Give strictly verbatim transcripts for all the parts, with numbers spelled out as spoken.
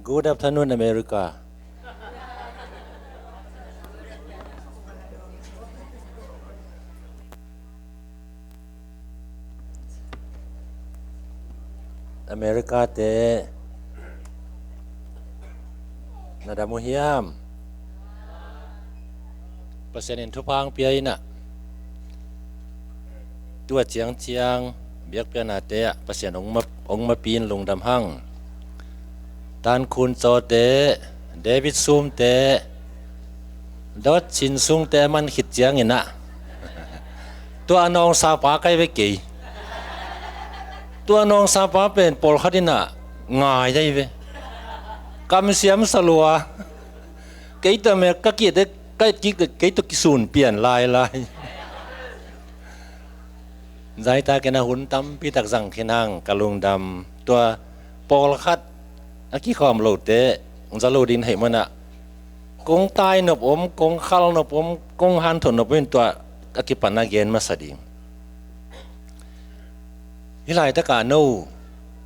Good afternoon, America. America te, na dam uh hiam? Pasian in thupha hong pia in ah, tua ciangciang biakpiaknate ah Pasian hong ma, hong mapi in lungdam hang. Tan Khun Caw te, David Sum te, Dot Cin Sung te a man khit ciangin ah, tua a nawngsa pa kai ve kei. Tua a nawngsa pa pen pawlkhat in ah ngai dai ve. Kamsiam sa lua. Kei tawh mek ka kih te, ka et kik te, kei tawh kisun pian lailai. Zaitak in ah hun tampi tak zang khin hang, ka lungdam. Tua pawlkhat a kikhawm lote za lo ding hei man ah, kong tai nop om, kong khal nop om, kong hanthawn nop om in tua a kipan a gen masa ding. Hih laitak ah no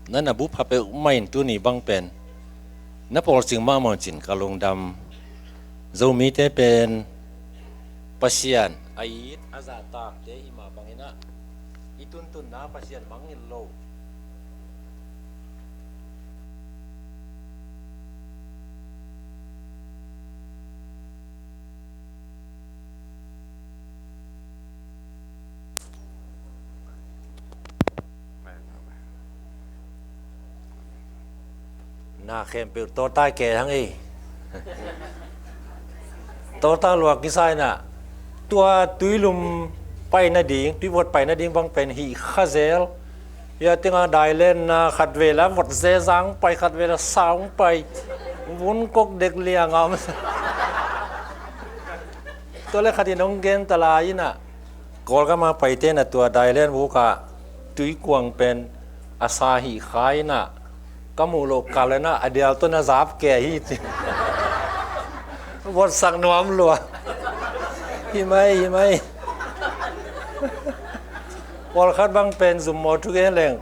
na na bup pha peuhmah in tuni bang pen na pawlcing mahmah uh cin ka lungdam. Zomite pen Pasian a it a zahtakte hih mah bangin ah i tuntunna Pasian mangngilh lo. Na khempeuh tawltai ke hang ei. Tawltai luak kisa in ah, tua tuilum pai nading, tuivot pai nading bang pen hih kha zel. Hia tengah dailenna khat vei la vot zezang pai, khat vei la saung pai. Vun kok dek liang a om. Tua le khat in hong gen ta lai in ah, Kawlgam a paite na tua dailen vuk ah tuikuang pen a sa hih kha in ah, ka muh loh kal in ah a dial tawh na zap ke hi ci. Votsak nuam lua. Hi mai, hi mai. Pawlkhat bang pen zum maw thu gen leng,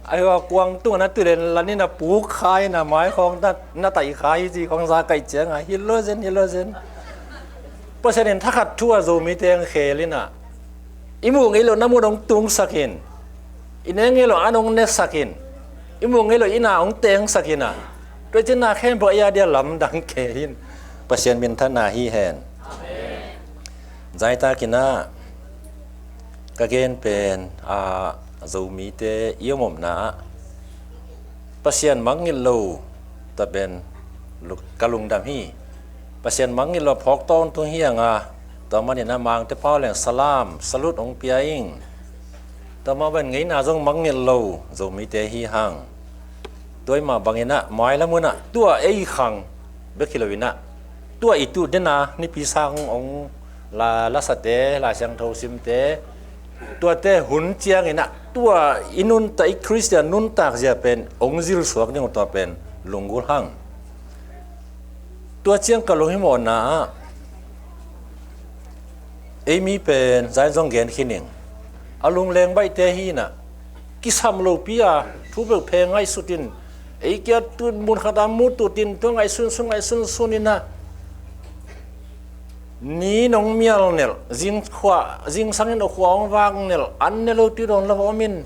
a hi a kuang tung na tuilen lan in a puk kha in a mai khawng na, na taih kha hi ci khawng za kaih ciang a, hi lo zen, hi lo zen. Pasian in thakhat thu a Zomite ang khel in ah, i muh ngei loh na mun hong tungsak in, i ne ngei loh an hong nesak in, i muh ngei loh i na hong tengsak in ah, tua cin na khempeuh a ia dia lamdang ke hin. Pasian minthanna hi hen. Zaitak in ah ka gen pen a, Zomite i om omna ah Pasian mangngilh lo ta pen lu, ka lungdam hi. Pasian mangngilh lo phawk tawntung hi hang a, tua manin a Mangte pau leng salam, salut hong pia ing. Tua mah bangin ngeina zong mangngilh lo Zomite hi hang. Tua i mah bangin ah mailam un ah tua ei khang bek hi lo in ah, tua i tuh den a nipi sang hong la, lasate, Lai Siangtho simte, tuate hun ciangin ah tua i nuntak, i Khristian nuntak zia pen hong zilsuak ding uh tua pen lunggulh hang. Tua ciang ka lunghimawhna ah ei mi pen zai zong gen khin ing. A lungleng baihte hi in ah, kisam lopi a thu peuh phe ngaihsut in, ei kia tun mun khat a mu tut in tua ngaihsunsun, ngaihsunsun in ah, ni nong mial nelh, zing khua, zingsang in a khua hong vak nelh, an ne lo, tui dawn lo om in,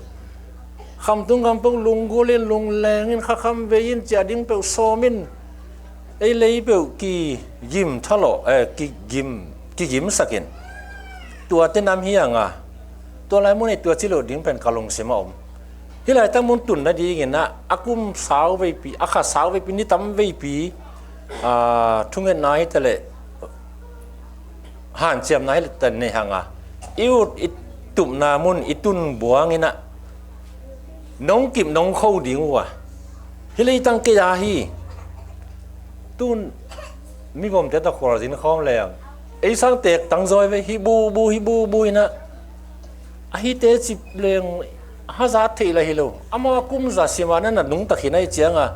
khamtung khampung lunggulh in, lungleng in, khakham vei in, ciah ding peuh sawm in, ei lei peuh kigim thalawh, eh, kigim, kigimsak in, tuate nam hi hang a, tua lai mun ei tua ci loh ding pen ka lungsim a om. Hih laitak mun tun nadingin ah, a kum sau veipi, a kha sau veipi, ni tam veipi, ah, thungetna hi ta leh, hanciamna hi leh ta nei hang a, i ut i tupna mun i tun buang in ah, nong kip nong kho ding uh a, hih leitang kei a hi. Tun mivomte ta khualzin khawm leng, ei sang teek tang zawi ve, hi bubu, hi bubu in ah, a hite cip leng hazat theih la hi lo. Amau a kum za sim a na na nungta khin ahih ciang a,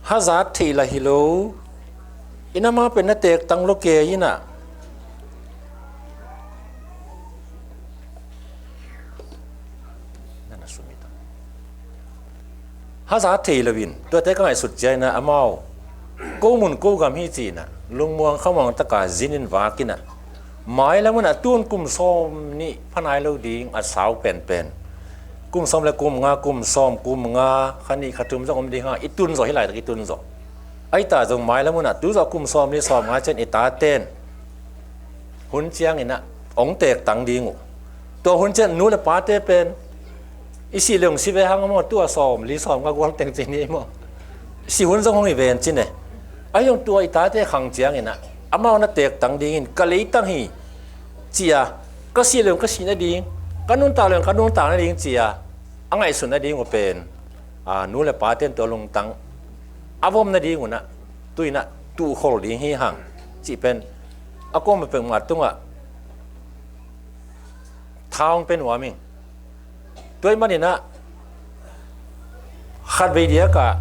hazat theih la hi lo. In amau pen na teek tang lo kei in ah. Na na sum hi ta. haza thei loin, tuate ka ngaihsut ciangin ah amau ko mun ko gam hi ci-in ah lungmuang khamuang taka zin in vak in ah, mailam un ah tun kum sawm nih pha nai lo ding a sau penpen. Kum sawm le kum nga, kum sawm, kum nga, kha nih kha thum zong om ding hang, i tun zawh, hih laitak i tun zawh. Ahi ta zong mailam un ah tu zawh kum sawm nih sawm nga ciang i taten hun ciangin ah hong teektang ding uh. Tua hun ciang nu le pate pen i sih le hong si ve hang maw, tua sawm li sawm nga gual teng ci ni maw. Si hun zong hong hi ven ci ne. Ahi zong tua i tate khang ciangin ah amau na teektang dingin ka leitang hi ci-a, ka sih le hong ka sih nading, ka nuntak le hong ka nuntak nading ci-a a ngaihsut nading uh pen, a, nu le pate in tua lungtang a vom nading un ah tu-in ah tuhkhol ding hi hang cih pen a kuama peuhmah tungah tha hong pia nuam ing. Tua ahih manin ah khatvei diak ah,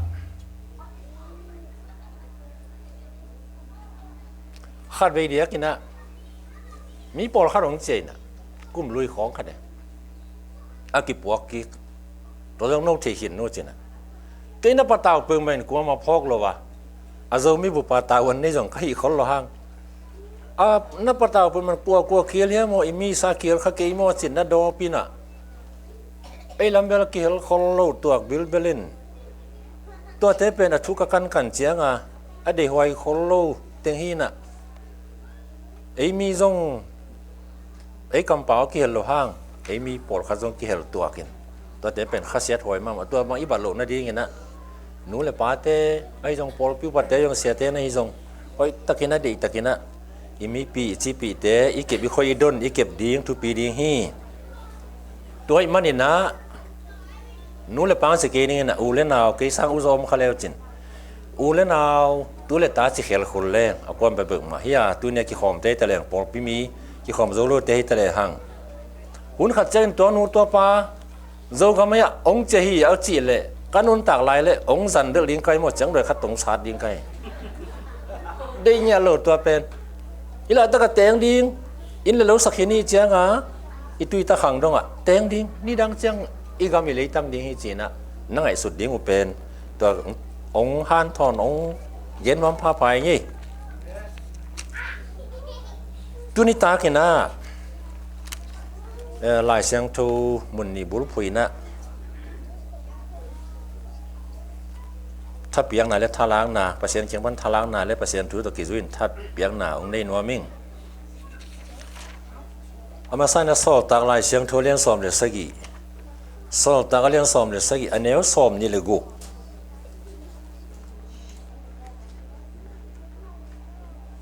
khatvei diak in ah mi pawlkhat hong ciah in ah kum lui khawng khat e, a kipuak kik. Tua zong no thei khin nu ci-in ah, kei na patau peuhmah in kuamah phawk lo a, a Zomi bup a tavuan nei zong ka hih khol lo hang. A na patau peuhmah in kuakua khial hiam maw, i misa khial kha kei maw ci-in na dawp in ah, ei lam bel a kihel khol lo tuak bilbel in. Tuate pen a thu ka kankan ciang a, a deihhuai khol lo teng hi in ah, ei mi zong ei kampau a kihel lo hang, ei mi pawlkhat zong kihel tuak in, tuate pen khasiat huai mahmah. Tua bang i bat loh nadingin ah nu le pate ahi zong, pawlpi upate zong, siate na hi zong, hoihtakin ah, deihtakin ah i mipih i cipihte i kep, i khoi i don i kep ding thupi ding hi. Tua ahih manin ah nu le pa ci kei ning in ah, u le nau, kei sang u zaw om kha le uh cin, u le nau, tu le ta ci khel khol leng a kuama peuhmah hi a, tuni a kikhawmte hi ta leng, pawlpi mi kikhawm zo lote hi ta lehang, hun khat ciangin tua nu tua pa Zogam ah hong ciah hi a cih leh ka nuntak lai leh hong zan delh ding ka hi maw, ciangduai khat tawh hong sat ding ka hi. Deih ngiat lo tua pen. I laitak ah teng ding, inn le lo sakhi ni ciang a, i tuita khang dong ah teng ding, nidang ciang i gam i leitang ding hi ci-in ah na ngaihsut ding uh pen tua hong hanthawn, hong gen nuam phapha ing ei. Tuni takin ah, eh, Lai Siangtho mun nih bulphuh in ah thapiakna le thalakna, Pasian kiang pan thalakna le Pasian thu tawh kizui in thapiakna hong nei nuam ing. A masa in ah Sawltak Lai Siangtho a lian sawm le sagih, Sawltak a lian sawm le sagih, a neu sawm nih le guk.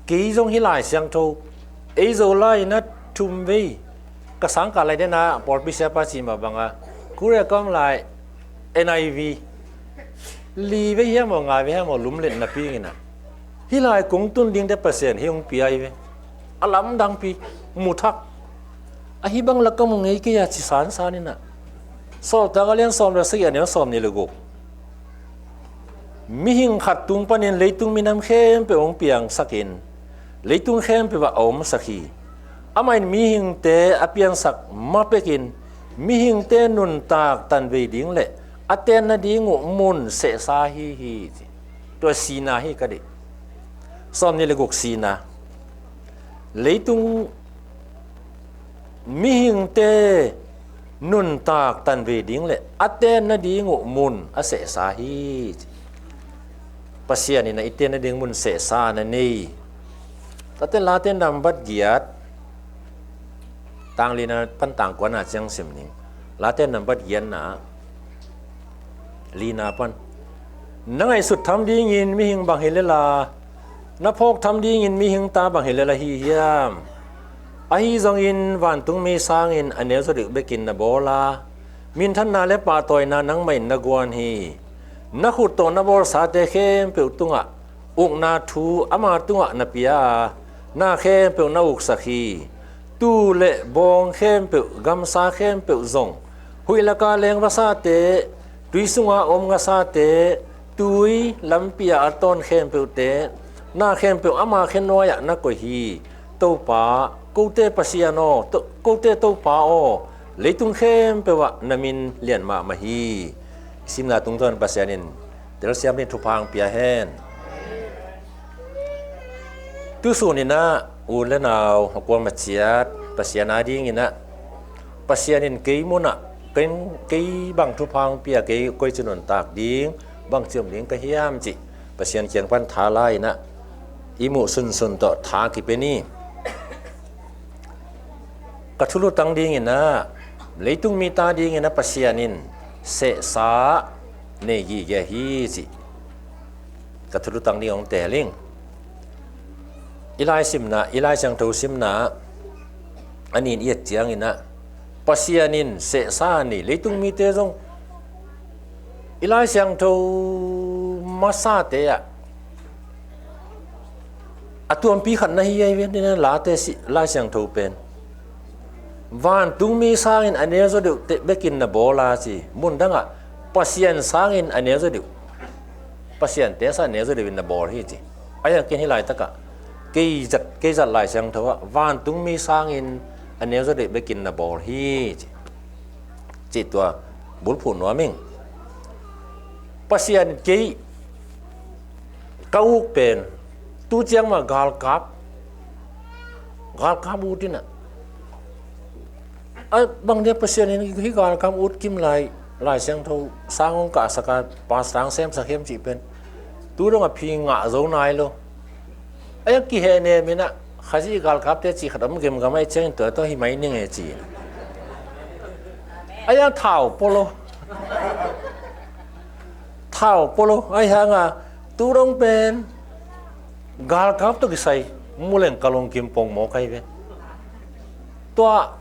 Kei zong hih Lai Siangtho, ei Zolai in ah thum vei, ka sangkah lai den ah pawlpi siapa cih mah bang a, Korea kam lai, N I V, li vei hiam maw, nga vei hiam maw, lumlet napi ing in ah, hih lai kong tun dingte Pasian hih hong pia hi ve. A lamdangpi, mu thak. Ahi bang la ka mu ngei kei a ci sansan in ah. Sawltak a lian sawm le sagih, a neu sawm nih le guk. Mihing khat tung panin leitung minam khempeuh hong piangsakin, leitung khempeuh ah a omsak hi. Amah in mihingte a piansak ma pekin, mihingte nuntak tanvei ding le a ten nading uh mun sehsa hi hi ci. Tua sina hi ka deih. Sawm nih le guk sina. Leitung mihingte nuntak tanvei ding le a ten nading uh mun a sehsa hi. Pasian in ah i ten nading mun sehsa na nei. Tate Late nambat giat, tang lina pan tang kuana ciang sim ning. Late nambat giatna, lina pan. Na ngaihsut tham dingin mihing bang hi lela, na phawk tham dingin mihing ta bang hi lela hi hiam? Ahi zongin vantungmi sangin a neu zaw deuh bekin na bawl a, minthanna le pahtawina nangmah in na guan hi. Na khut tawh na bawlsate khempeuh tungah ukna thu ama tungah na pia a, na khempeuh na uksak hi. Tuu le bawng khempeuh, gamsa khempeuh zong, huih laka leng vasate, tui sunga om ngasate, tui lampi-a a tawn khempeuhte, na khempeuh ama khe nuai-ah na koih hi. Topa, kote Pasian aw, to-, kote Topa aw, leitung khempeuh ah na min lian mahmah hi. Simna tungtawn Pasian in telsiam ding thupha hong pia hen. Tusun in ah u le nau a kuamah ciat Pasian a dingin ah, Pasian in kei munah, kei, kei bang thupha hong pia, kei koici nuntak ding, bangci om ding ka hiam cih Pasian kiang pan tha la in ah i muh sunsun tawh tha kipia ni. Ka thulutang dingin ah, leitung mite a dingin ah Pasian in sehsa nei gige hi cih ka thulutang ding hong teel ing. I Lai simna, i Lai Siangtho simna a nin i et ciangin ah, Pasian in sehsa nei, leitung mite zong i Lai Siangtho masate ah a tuampi khat na hi ei ve, ni na late si, Lai Siangtho pen. Vantungmi sangin a neu zaw deuh te bekin na bawl a ci. Mundangah Pasian sangin a neu zaw deuh, Pasian te sang a neu zaw deuhin na bawl hi ci. A hiang ken hih laitakah kei zat, kei zat Lai Siangtho ah vantungmi sangin a neu zaw deuh bekin na bawl hi ci. Cih tua bulphuh nuam ing. Pasian kei ka uk pen tu ciang mah galkap, galkap ut in ah, a bang dia Pasian in hih galkap ut kim lai, Lai Siangtho sang hong kahsak a, pastor hong semsak hiam cih pen tu dongah phi ngah zo nai lo. A hiang kihehnem in ah, Khazih galkapte cih khat om gemgam ahih ciangin tua tawh hi mai ning e ci. A hiang thau pua lo. Thau pua lo. A hiang a tu dong pen galkap tawh kisai mu leng ka lungkim pongmawk ahi ve. Tua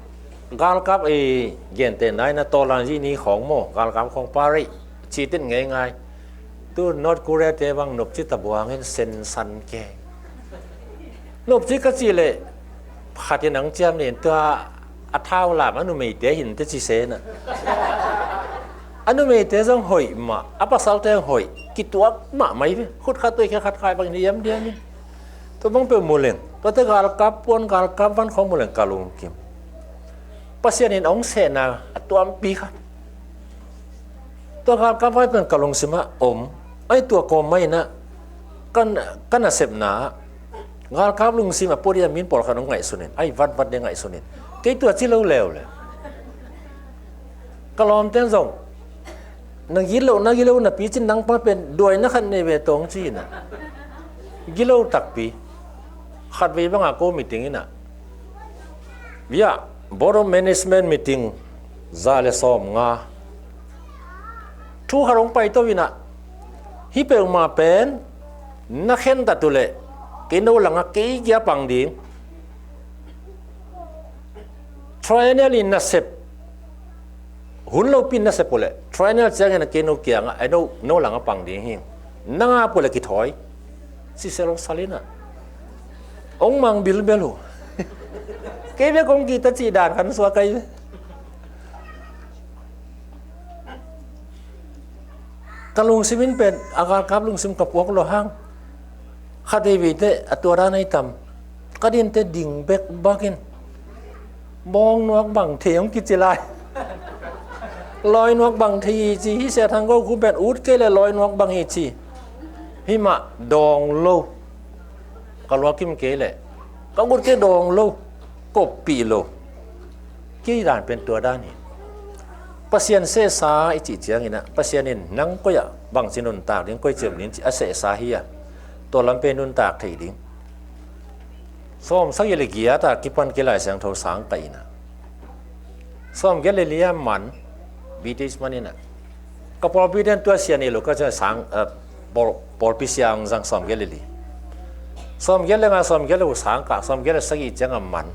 galkap i gente nai na tawlan zih ni khawng maw, galkap khawng parih citin ngeingai. Tu North Korea te bang nopci tabuangin sensan ke. Nopci ka cih leh khatin ang ciam nin tua a thau lam a numeite hin te ci sena. A numeite zong hoih mah, a pasalte zong hoih, kituak mahmah hi ve. Khut khat tuai khe khat khai bangin i yamdiam hi. Tua bang peuh mu leng, tuate galkap puan galkap van khawng mu leng ka lungkim. Pasian in hong sehna a tuampi khat. Tua galkap vai pen ka lungsimah om. Ai tua kawm mah inah ka nasepna ah galkap lungsim a pua ding a min pawlkhat hong ngaihsun in, ai vatvat ding ngaihsun in, kei tua ci lo leuleu. Ka lawmten zong na gilo, na gilo napi cin nang pa pen duaina khat nei ve tawng ci inah gilo takpi. Khatvei banga ko meeting inah, bia Board of Management meeting za le sawm nga thu khat hong paito inah, hih peuhmah pen na khentat uhleh kei no langah kei gia pang ding. Triennial in nasep, hun lopi in nasep uhleh triennial ciangin a kei no kiangah, ai no, no langah pang ding hi. Nang a ap uhleh kithawi. Sisel hong sal inah hong mang bilbel uh. Kei bek hong kihta cih dan khan suak ahi ve. Ka lungsim in pen a galkap lungsim ka puak lo hang. Khat veiveite a tua dan ahi tam. Ka dinte ding bekbak in bawng nuak bang thei hong kici lai. Lawi nuak bang thei hi ci, hih Sia Thang Go khu pen ut kei le lawi nuak bang hi ci. Himah dawng lo. Ka luakim kei le ka ut kei dawng lo. Koppih lo. Kei dan pen tua dan hi. Pasian sehsa i cih cianginah Pasian in nang koi ah bangci nuntak ding, koi ciam ding ci a sehsa hi a, tua lam pen nuntak thei ding. Sawm sagih le giat a kipan kei Lai Siangtho sang ka inah, sawm giat le li a man, B Th man inah, ka pawlpi den tua sia nei lo ka ciah sang, eh, pawl, pawlpi sia hong zang sawm giat le li. Sawm giat le nga, sawm giat le guk sang ka, sawm giat le sagih ciang a man.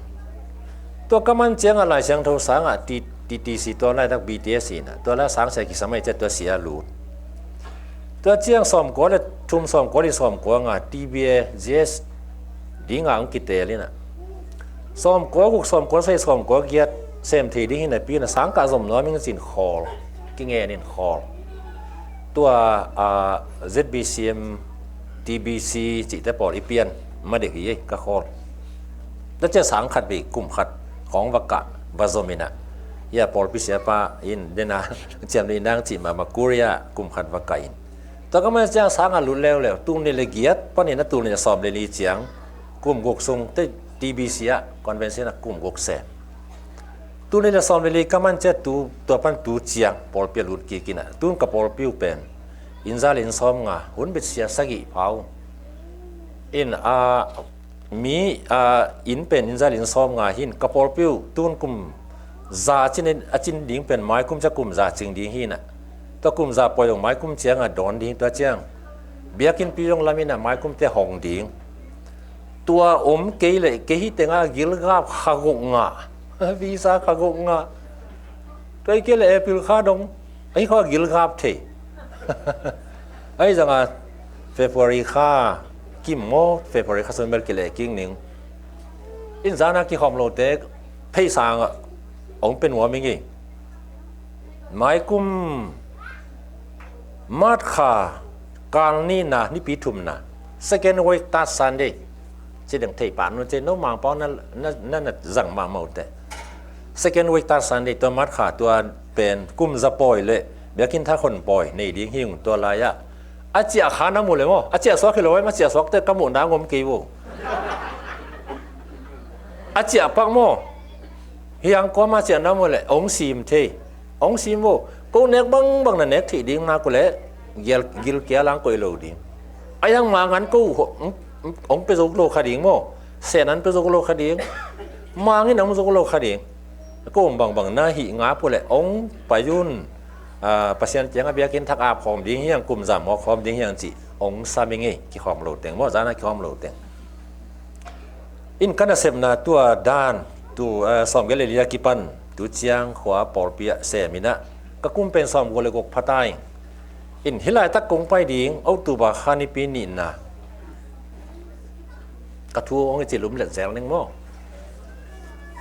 Tua ka man ciang a Lai Siangtho sang a T, T T C tua laitak B T S inah, tua lai sang sia kisam a i ciah tua sia lut. Tua ciang sawmkua le thum, sawmkua le sawmkua nga T B A G S ding a hong kitel inah, sawmkua guk, sawmkua sagih, sawmkua giat sem thei ding hi napi inah sang ka zom nuam ing cin khawl, kingen in khawl. Tua, ah, Z B C M, T B C cihte pawl i pian ma dek hi ei ka khawl. Tua ciang sang khat vei kum khat khawng va kah va zom inah, Hia pawlpi siapa in dena ciam le indang cih mahmah Korea kum khat va kah in. Tua ka man ciang sang a lut leuleu, tul nih le giat panin a tul nih le sawm le li ciang kum guk sung te T B C ah convention ah kum guk sem. Tul nih le sawm le li ka man ciang tu, tua pan tu ciang pawlpi a lut kik in ah, tun ka pawlpi uh pen inn za le inn sawm nga, hun bit sia sagih pha uh in, a mi, a inn pen inn za le inn sawm nga hi in, ka pawlpi uh tun kum za cin in, a cin ding pen mai kum ciang kum za cing ding hi in ah, tua kum za poi zong mai kum ciang a dawn ding, tua ciang biakinnpi zong lam in ah mai kum te hong ding. Tua om kei leh kei hi teng a gilgap kha guk ngah, visa kha guk ngah. Tua hi kei leh April kha dong, ahi kha gilgap thei. Ahi zong a February kha kim maw, February kha sung bel kileh kik ning. Inn zan a kikhawm lote phei sang ah hong pia nuam ing ei. Mai kum March kha kal nihna, nipi thumna, second week, third Sunday, ci deng thei pah nu ci, no Mangpau na, na, na, na zang mahmah uh teh. Second week, third Sunday, tua March kha, tua pen kum za pawi le biakinn thak hon pawi nei ding hi ung, tua lai-ah a ciah kha na mu le maw, a ciah suak hi lo em, a ciah suak teh ka muh nang om kei vo. A ciah pak maw, hiang kuama ciah na mu le hong sim thei. Hong sim vo, ko nek bangbang na nek theih ding nak uh leh gil, gilkial ang koih lo ding. A hiang mangan ko hong, hong pia zo lo kha ding maw, senan pia zo lo kha ding, mangin hong zo lo kha ding. Ko bangbang na hih ngap uh leh hong pai un. A, Pasian kiangah biakinn thak ap khawm ding hi ang, kum za mawk khawm ding hi ang cih hong sam ing ei, kikhawm lo teng maw, zan a kikhawm lo teng. In ka nasepna tua dan, tu, eh, sawm giat le li a kipan tu ciang khua pawlpi ah sem in ah, ka kum pen sawm guk le guk pha ta ing. In hih laitak kong pai ding October kha nipi nihna, ka thu hong i cih lum let zel ning maw.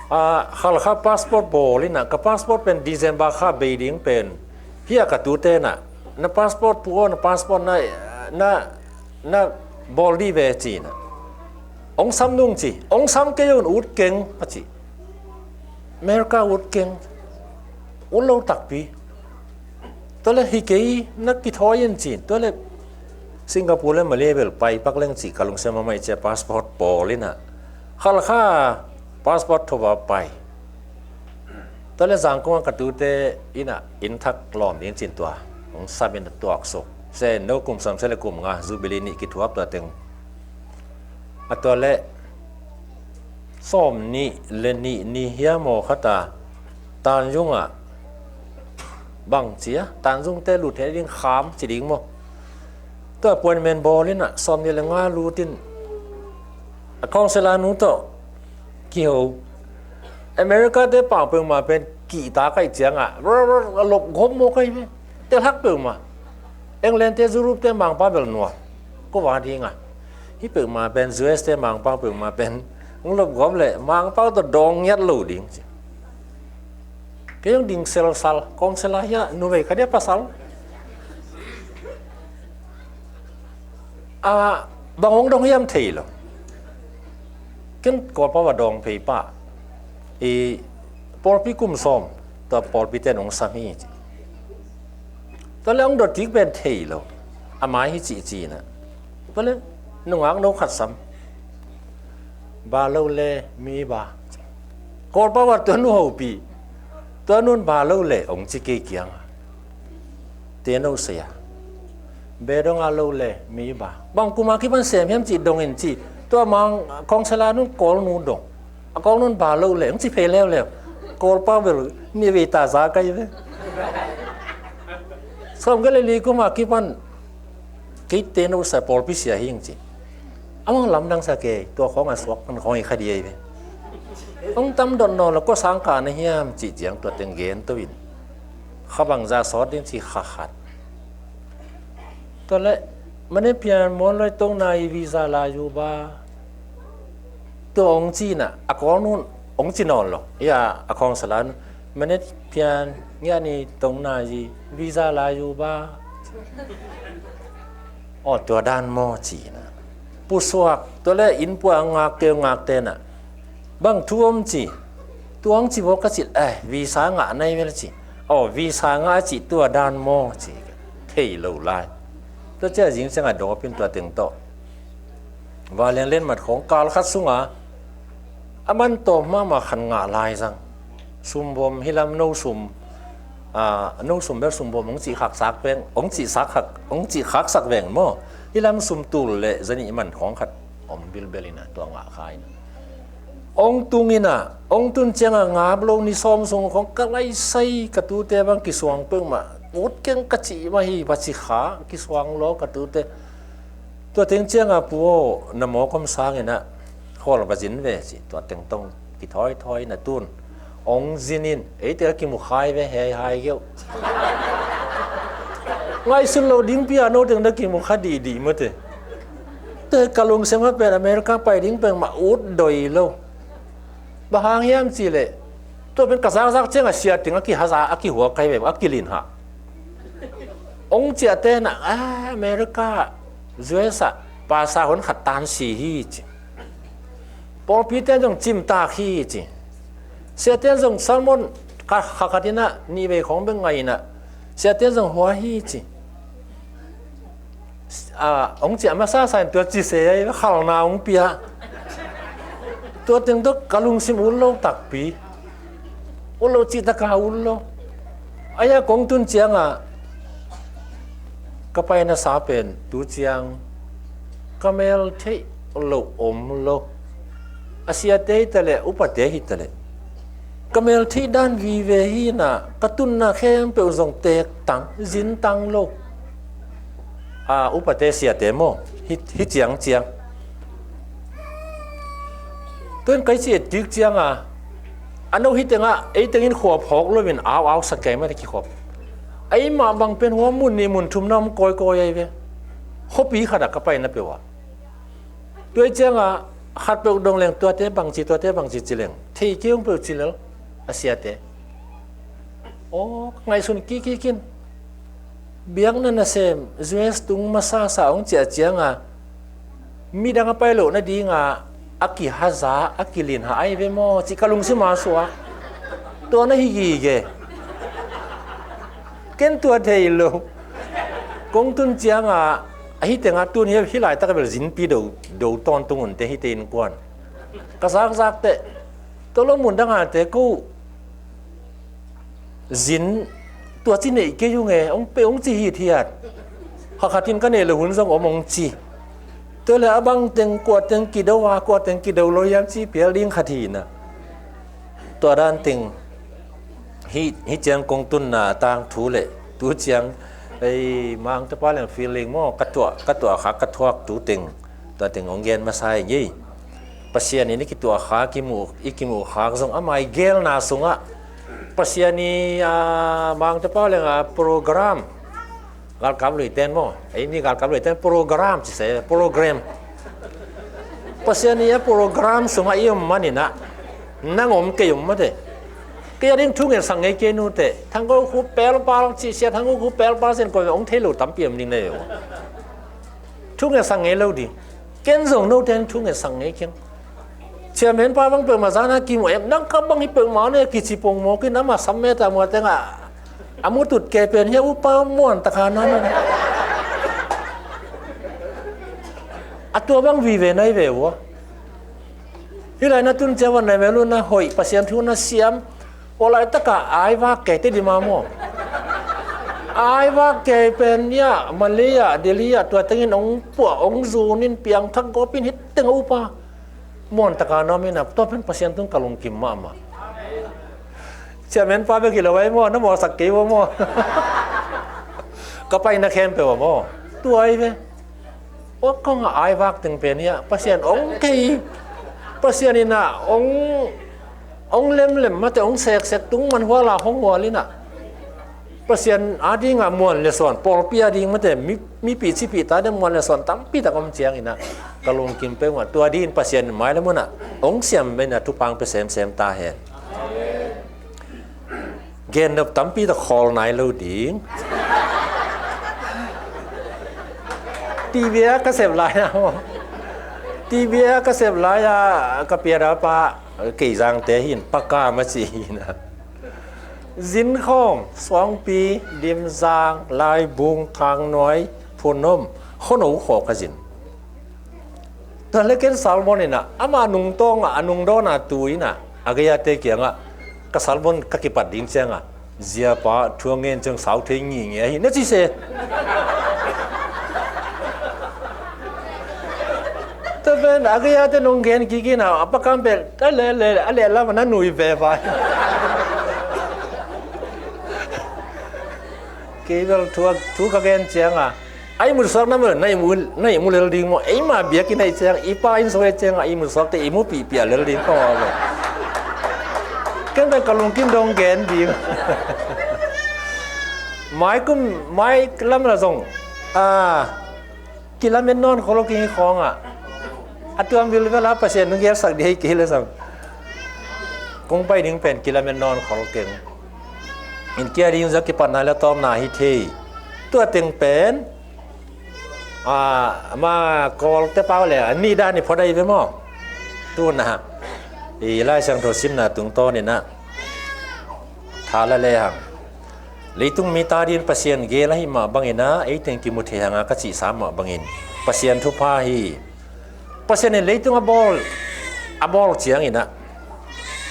Ah, Khalkha passport bawl in ah, ka passport pen December kha bei ding pen, hih a ka tute in ah, na passport pu aw, na passport na, na na bawl dih ve ci in ah, hong sam nung ci, hong sam kei un, ut keng a ci. America ut keng, ut lo takpi. Tua le hi kei na kithawi in ci, tua le Singapore le Malaysia bel pai pak leng ci, ka lungsim a maih cia passport bawl in ah, Khalkha passport thova pai. Tua le Zangkong a ka tute in ah inn thak lawm ding cin tua hong sam in a tuak suk. Se no kum sawm sia le kum nga Jubilee nih kithuap tua teng. A tua le sawm nih le nih ni hiam aw khat a Tanzung ah bang ci a, Tanzung te lut theih ding kham ci ding maw. Tua appointment bawl in ah sawm nih le nga lut in a council a nu tawh kiho. America te pang peuhmah pen kihta kaih ciangah a lop gawp maw kaih ve. Telhak peuhmah. England te, Europe te mangpa bel nuam. Ko va ding a. Hih peuhmah pen, U S te mangpa peuhmah pen hong lop gawp leh mangpa tawh dawng ngiat lo ding ci. Kei hong ding selsal, council a hiah numei khat hiah pasal. A, bang hong dong hiam thei lo. Ken Kawlpau a dawng phei pah. I pawlpi kum sawm tua pawlpi ten hong sam hi ci. Tua le hong dot kik pen thei lo. A mai hi cih ci in ah. Tua le nungak no khat sam. Ba lo le mi ba. Kawlpau a tua nu hopih. Tua nun ba lo le hong ci kei kiang a. Te no sia. Be dong a lo le mi ba. Bang kum a kipan sem hiam ci dong in ci. Tua mang council a nun Kawl nu dong. A Kawl nun ba lo le hong ci phei leuleu. Kawlpau bel ni vei ta za kai ve. Sawm giat le li kum a kipan kei te no sia, pawlpi sia hi ing ci. A mang lamdang sa kei, tua khawng a suak pan khawng hi kha dih ei ve. Hong tam dot nawn lo, kua sang kah na hiam cih ciang tua teng gen to in. Kha bang za sawt ding ci kha khat. Tua le, mane pian muan loi tong na i visa la yu ba. Tua hong ci in ah, a Kawl nun hong ci nawn lo. Ia, a council a nun, mane pian ngiah ni tong na i visa la yu ba. Aw, tua dan maw ci in ah. Pusuak, tua le inn pua a ngak keu ngak te in ah. Bang thu om ci. Tuang ci bawk ka cih, eh, visa ngah nai vel ci. Aw, visa ngah a cih tua dan maw ci. Thei lo lai. Tua ciah zing ciangah dawpin tua teng tawh valian lenmat khawng kal khat sunga a man tawm mahmah khan ngah lai zang. Sumbawm hilam no sum, ah, no sum bel sumbawm hong cih khaksak veng, hong cih sak khak, hong cih khaksak veng maw. Hilam sum tul le zanih man khawng khat om bilbel ina tua ngah kha ina. Hong tung ina, hong tun cianga ngap lo ni sawm sung khawng ka laisai ka tute bang kisuang peuhmah. Ut keng ka cih mah hi va ci kha kisuang law ka tute. Tua teng cianga pu aw na mawk om sangina khawl va zin ve ci tua teng tong kithawithawi na tun. Hong zinin eite ka kimu khai ve hei hai keuh. Ngaihsun lo ding pia no teng na kimu kha dihdih mate. Te ka lungsim a pen America pai ding peng mah ut doi lo. Bang hang hiam cih leh tua pen ka zakzak ciang a sia ting a kihaza a kihuak kai ve a kilin ha. Ong ciah te na a America U S a pasa hun khat tan si hi ci. Pawlpi ten zong cimtak hi ci. Siate zong sermon kha khat ina nih vei khawng beng ngai ina siate zong hua hi ci. A, hong ciah masa sa in tua ci se ai khalna hong pia. Tua teng tua ka lungsim ut lo takpi. Ut lo cih taka ut lo. Aia kong tun cianga ka paina sa pen tu ciang ka mel theih lo om lo. A siate hi taleh upate hi taleh ka mel theih dan vive hi na ka tunna khempeuh zong teek tang zin tang lo. A upate siate maw hi, hi ciang ciang. Tuan kai ci et kik cianga a no hi tengah ei tengin khuap hawk loin au au sa kei mah kikhop. Ei mah bang pen huam mun nih mun thum na om kawikawi ai ve. Khuapi khatah ka paina peuh ah tuai cianga khat peuh dong leng tuate bangci tuate bangci ci leng thei kei ung peuh ci lel a siate. Aw ka ngaihsun kikik in biakna nasem U S tung masa sa hong ciah cianga midang a pai loh nadinga a kihaza a kilinha ai ve maw cih ka lungsim a suak. Tua na hi gige. Ken tua thei lo. Kong tun cianga ahi tenga tun hi, hi laitak a bel zinpi do, do tawntung unte hite innkuan ka zakzak teh. Tolo mun dangate ko zin tua ci neih kei ung e hong pe hong ci hithiat. Hakhatin ka neih lo hun zong om hong ci. Tua le a bang teng kua teng kido a kua teng kido lo hiam ci pial ding khat hi na. Tua dan teng hi, hi ciang kong tunna a tangthu le tu ciang ei mangtapa leng feeling maw ka tuah, ka tuah kha ka thuak tu teng tua teng hong gen masa hi ngei. Pasian in i kituah khak i muh, i kimuh khak zong amah i gelna sungah Pasian i a mangtapa leng a program galkap lui ten maw ei mi galkap lui ten program ci se program. Pasian i a program sungah i om maninah nang om kei om mate. Kei a ding thu ngen sang ngei kei nute thangko khu pelpal ci sia thangko khu pelpal sen koi ong thei lo tampi om ding nei. Thu ngen sang ngei lo ding. Ken zong no ten thu ngen sang ngei kiang. Chairman pa bang peuhmah zana kimu em nang ka bang hi peuhmah ne kici pongmawk in ama sam meta mua tengah a mutut kei pen hia upa muan taka na na. A tua bang vive nai ve ua. Hi lai na tun cia van nai ve lu na hoih Pasian thu na siam. Aw laitaka aivak kei te dima maw? Aivak kei pen ia Malay ah Delhi ah tua tengin ong puah ong zunin piangthak gawpin hit teng a upa. Muantaka na om ina tua pen Pasian tun ka lungkim mahmah. Chairman pa bek hi lo ai maw na mawlsak kei ua maw? Ka paina khempeuh a maw? Tua ai ve. Ua kong a aivak teng pen ia Pasian ong kei Pasian ina ong ong lemlem mate ong seksek tung man huala hong hual ina Pasian adinga muan le suan pawlpi ading mate mi, mipi cipi ta de muan le suan tampi tak om ciang ina ka lungkim peuhmah tua dingin Pasian in mai le muna ong siam ina thupang pe semsem ta hen. Gen nop tampi tak khawl nai lo ding. Ti bia ka sep lai na maw? T V a ka sep lai-a ka piada pa, kei zangte hin pakam a ci hi na. Zinkhawm, Suangpi, Dimzang, Laibung, Thangnuai, Phunom, Khono khaw ka zin. Tua le ken Salmon in ah, ama nungtawng ah, a nungdawn a tu in ah, a gei-ate kiangah, ka Salmon ka kipat ding ciangah, ziapa thu a ngen ciang sau thei ngingei ahi na ci se. Tua pen a gei-ate nong gen kik in ah, a pakam pen a leh, leh, a leh lam a na nui ve vai. Kei bel thu a, thu ka gen ciangah, a ihmu suak na mel, na ihmu, na ihmu lel ding maw? Eima biakinn ahih ciang, i pa inn sung ahih ciang, a ihmu suakte ihmu pihpih a lel ding ka maw? Ken pen ka lungkim dong gen ding. Mai kum, mai lam la zong, a, kilamen nawn khol kei hi khawngah, a tuam vilvel a Pasian nung gelsak ding hi kei le zong, kong pai ding pen kilamen nawn khol keng. In kia ding zong kipatna le tawpna hi thei. Tua teng pen, a, ama Kawlte pau le a nih dan i phot ahi ve maw? Tuna i Lai Siangtho simna tungtawn in ah, tha la le hang, leitung mi ta dingin Pasian gel ahi mah bangin ah, ei teng kimu thei hang a ka cihsa mah bangin Pasian thupha hi. Pasian in leitung a bawl, a bawl ciangin ah,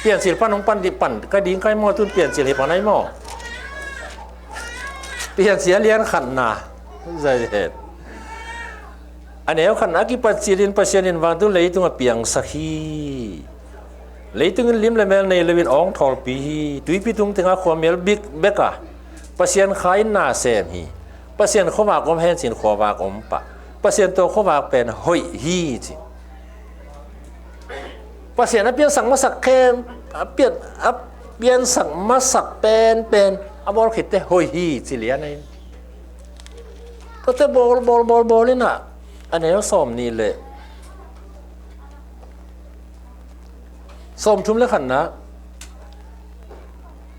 Piancil pan hong pan ding pan, ka ding kai maw, tun Piancil hi pan ai maw? Piancil a lian khatna, zai het. A neu khatna, a kipat cilin Pasian in vantung leitung a piangsak hi. Leitung in lim le mel nei loin awng thawlpi hi. Tuipi tung tengah khuamial bik bek a, Pasian Kha in na sem hi. Pasian khuavak om hen cin khuavak om pah. Pasian tawh khuavak pen hoih hi ci. Pasian a piansak masak khem, a pian, a piansak masak penpen a bawl khitte hoih hi ci lian ahi. Tuate bawl, bawl, bawl, bawl in ah, a neu sawm nih le sawm thum le khatna,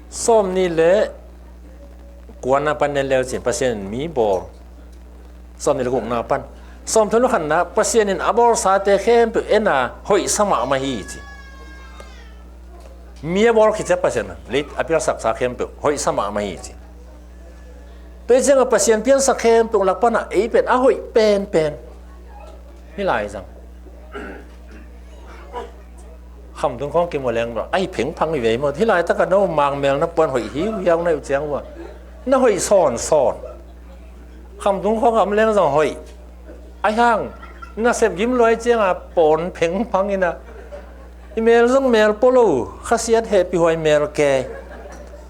sawm nih le kuana pan en leu cin Pasian in mi bawl. Sawm nih le gukna pan, sawm thum le khatna, Pasian in a bawlsate khempeuh en a hoihsa mahmah hi ci. Mi a bawl khit ciang Pasian in a piansaksa khempeuh hoihsa mahmah hi ci. Tua hi ciangah Pasian piansak khempeuh lak panah ei pen a hoih penpen hi lai zang. Khamtung khawng kimu leng bang, a hi phengphang hi ve maw. Hih laitakah no mangmel na puan hoih hiuhiau na hi uh ciang uh a, na hoih sawnsawn. Khamtung khawng a om leng zong hoih. A hi hang, na sep gim luai ciangah pawn phengphang in a, i mel zong mel pua lo, khasiat hehpih huai mel kei.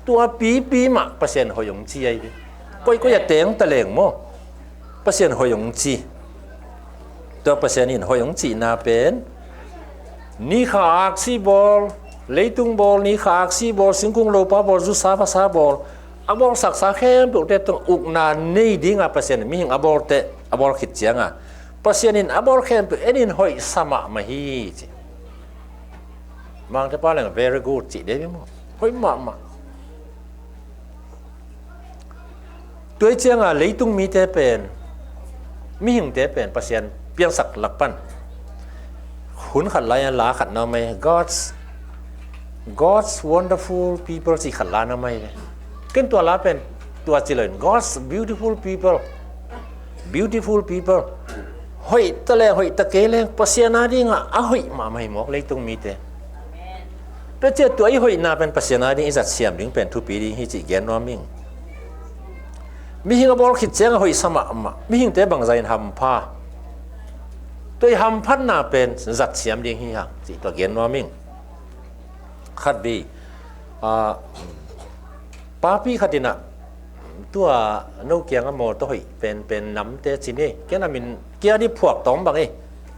Tua pipi mah Pasian hoih hong ci ahi ve. Koikoi a teng ta leng maw, Pasian hoih hong ci. Tua Pasian in hoih hong cihna pen, ni kha aksi bawl, leitung bawl, ni kha aksi bawl, singkung lopa bawl, zusa vasa bawl, a bawlsaksa khempeuhte tungah ukna nei dinga Pasian in mihing a bawlte a bawl khit cianga Pasian in a bawl khempeuh en in hoihsa mahmah hi ci. Mangte pa leng very good cih dei maw? Hoih mahmah. Tua hi cianga leitung mite pen, mihingte pen Pasian piansak lak pan hun khat lai-a la khat na om ei, God's, God's wonderful people cih khat la na om ei. Ken tua la pen tua ci loin, God's beautiful people. Beautiful people. Hoih ta leng, hoih ta kei leng, Pasian a dingah a hoih mahmah hi mawk leitung mite. Tua ciah tua i hoihna pen Pasian a ding i zatsiam ding pen thupi ding hi cih gen nuam ing. Mihing a bawl khit ciang a hoihsa mahmah, mihingte bangzah in hampha. Tua i hamphatna pen zatsiam ding hi hang cih tua gen nuam ing. Khat vei, a, papi khat in a, tua no kiangah mawtaw hoih penpen namte ci ni, ken a min kia dih phuak tawm bang ei,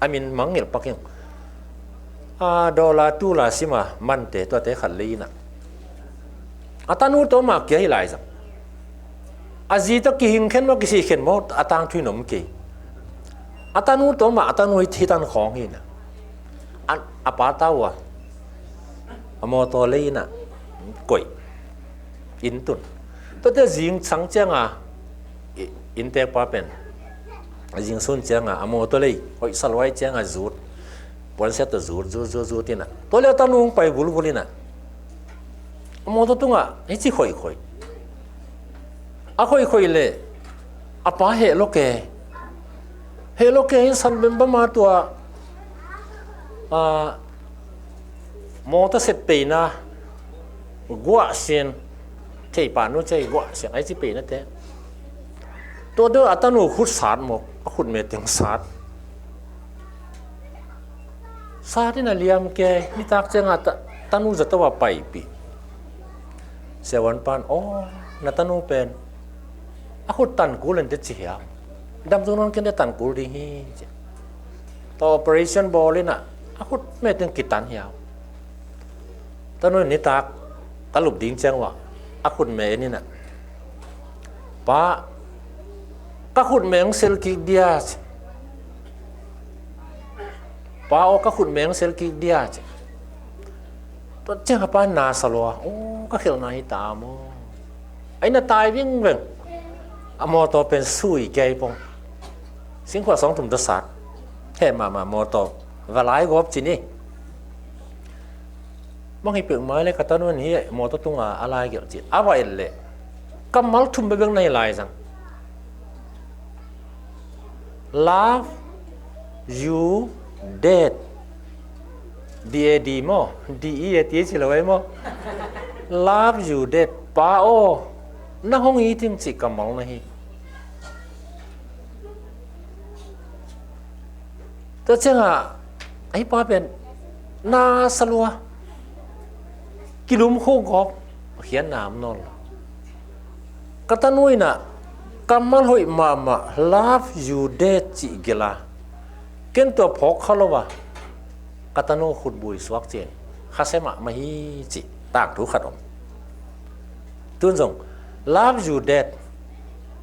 a min mangngilh pak ing. A, dollar two la sima mante tuate khat lei in a, a tanu tawh mah kia hi lai zang. A zi tawh kihing khen maw, kisih khen maw, a tangthu in om kei. A tanu tawh mah, a tanu hi, hi tan khawng hi na. A, a pa ta uh a, a mawtaw lei in a koih, inn tun. Tuate zing sang cianga, i, innteekpa pen a zing sun cianga a mawtaw lei hoihsa luai cianga zut. Puansia tawh zut zut zut zut inah, tua le a tanu hong pai vulvul inah, a mawtaw tungah hici khoihkhoih. A khoihkhoih leh a pa heh lo ke. Heh lo ke in san bembama tua, a, mawtaw set peina guah sin, thei panu cei guah sin, ai ci peinate. Tua deuh a tanu khut sat mawk, a khut me teng sat. Sat in a liam ke, nitak ciangah ta-, tanu zato a paipih. Siavuan pan, aw, na tanu pen a khut tan kul in te ci hiam. Dam zung nawn ken te tan kul ding hi ci. Tua operation bawl inah a khut me teng kitan hiam. Tanu in nitak ka lup ding ciang uah a khut me en inah, pa, ka khut me hong sel kik dia ci. Pa aw, ka khut me hong sel kik dia ci. Tua ciang a pa na sa lua, aw, ka khelhna hi ta maw. Ai na tai vingveng. A mawtaw pen sui kei pong. Singkhuah sawng thum ta sat. Heh mahmah mawtaw. Va lai gawp ci ni. Bang hi pek mai le ka tanu in hi mawtaw tunga a lai gelh ci. A va et leh kammal thum bebek na hi lai zang. Love you dead. D A D maw? D E A T H lo ai maw? Love you dead. Pa aw, na hong it ing cih kammal na hi. Tua ciangah, ei pa pen, na sa lua. Kilum kho gawp, a khiatna om nawn lo. Ka tanu inah, kammal hoih mahmah, love you dead cih gelh a. Ken tua phawk kha lo a. Ka tanu khutbui suak cin. Khasia mahmah hi cih. Tangthu khat om. Tun zong, love you dead.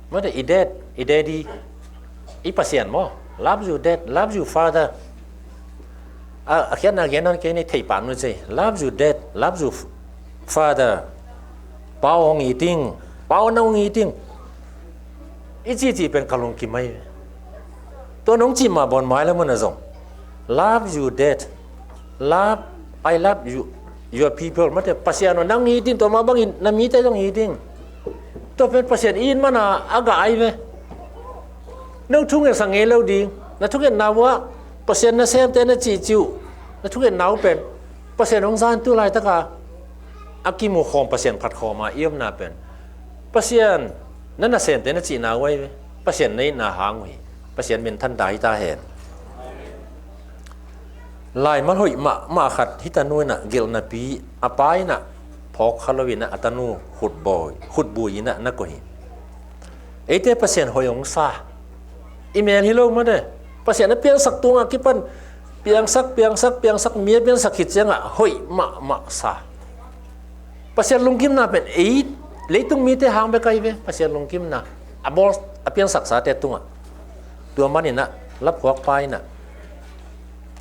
Mate, i dead, i daddy. I Pasian maw. Love you dead, love you father. A, a khiatna gen nawn kei ni, thei pah nu cei. Love you dead, love you f-, father. Pa aw hong it ing. Pa aw na hong it ing. I cihcih pen ka lungkim mai. Tua nong cih mah bawn mai le mun a zong. Love you dead. Love, I love you, your people. Mate, Pasian aw nang it ing, tua mah bangin na mite zong it ing. Tua pen Pasian it mana a gah ai ve. No thungetsak ngei lo ding. Na thungetna uah Pasian nasemte na cihcih uh. Na thungetna uh pen Pasian hong zan tu laitaka a kimu khawm, Pasian phat khawm a i omna pen Pasian na nasemte na cihna uh ai ve. Pasian na itna hang uh hi. Pasian minthan ta hi ta hen. Laimal hoih mahmah khat hi tanu inah gelhnapi a pa inah phawk kha lo inah a tanu khutbui, khutbui inah na koih hi. Eite Pasian hoih hong sa. I mel hi lo mate. Pasian a piangsak tungah kipan piangsak, piangsak, piangsak, mi a piangsak khit ciangah hoih mahmah sa. Pasian lungkimna pen ei leitung mite hang bek ai ve. Pasian lungkimna a bawl, a piangsaksate tungah. Tua maninah laphuakpa inah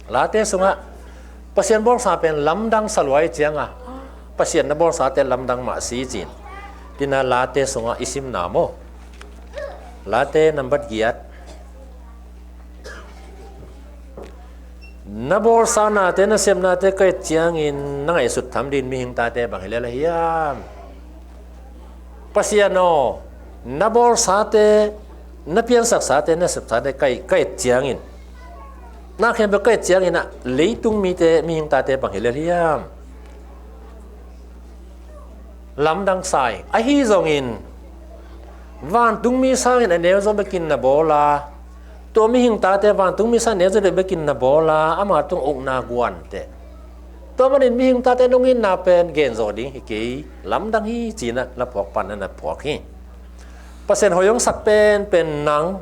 Late sungah Pasian bawlsa pen lamdang sa lua i cianga Pasian na bawlsate lamdang mah si cin. Tina Late sungah i simna maw? Late nambat giat. Na bawlsa nate, na sepnate ka et ciangin na ngaihsut tham din mihing tate bang hi lel a hiam? Pasian aw, na bawlsate, na piansaksate, na sepsate ka et, ka et ciangin, na khempeuh ka et ciangin ah leitung mite, mihing tate bang hi lel hiam? Lamdang sa ing. Ahi zongin vantungmi sangin a neuzaw bekin na bawl a, tua mihing tate vantungmi sangin a neuzaw bekin na bawl a, ama tung ukna guan teh. Tua manin mihing tate nong itna pen gen zawh ding hi kei, lamdang hi, ci-in ah na phuak pan na na phuak hi. Pasian hoih hong sak penpen nang,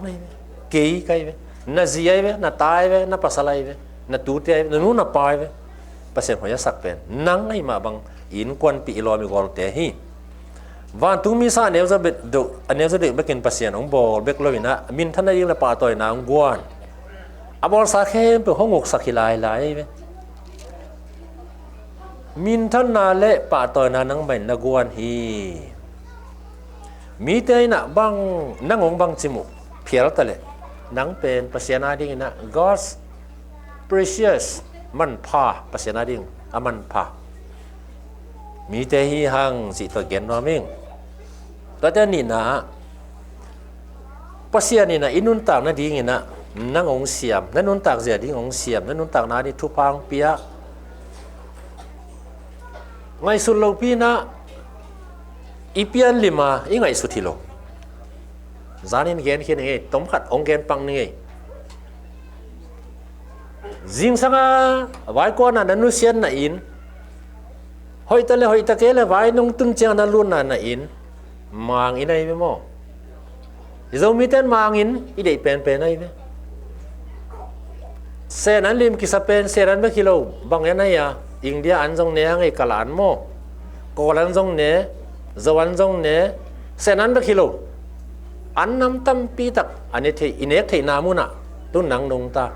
kei ka hi ve, na zi ahi ve, na ta ahi ve, na pasal ahi ve, na tute ahi ve, na nu na pa ahi ve. Pasian hoih a sak pen nang ahi mah bang, i innkuanpih, i lawm i gualte hi. Vantungmi sang a neuzaw bek, a neuzaw bek bekin Pasian hong bawl bek lo-in ah, minthanna ding le pahtawina hong guan. A bawlsa khempeuh hong uksak hi lailai ahi ve. Minthanna le pahtawina nang mah in na guan hi. Mite in ah bang, nang hong bangci muh phial ta leh, nang pen Pasian a dingin ah God's precious manpha, Pasian a ding a manpha mite hi hang cih tua gen nuam ing. Tuate nihna ah Pasian in ah i nuntak nadingin ah nang hong siam, na nuntak zia ding hong siam, na nuntakna ding thupha hong pia. Ngaihsut lopi in ah i pian lim a i ngaihsut hi lo. Zanin gen khin ning ei, tomkhat hong gen pang ning ei. Zingsang a vaikuana na nusiatna in, hoihta le hoihta kei le vai nong tun ciang na lutna na in, mang in ahi ve maw? I Zomite in mang in i deih penpen ahi ve. Sen an lim kisa pen, sen an bek hi lo, bang en ahi a, India an zong ne hang ei, Kala an maw? Kawl an zong ne, Zo an zong ne, sen an bek hi lo. An nam tampi tak a ne thei, i nek theihna munah tun nang nungta.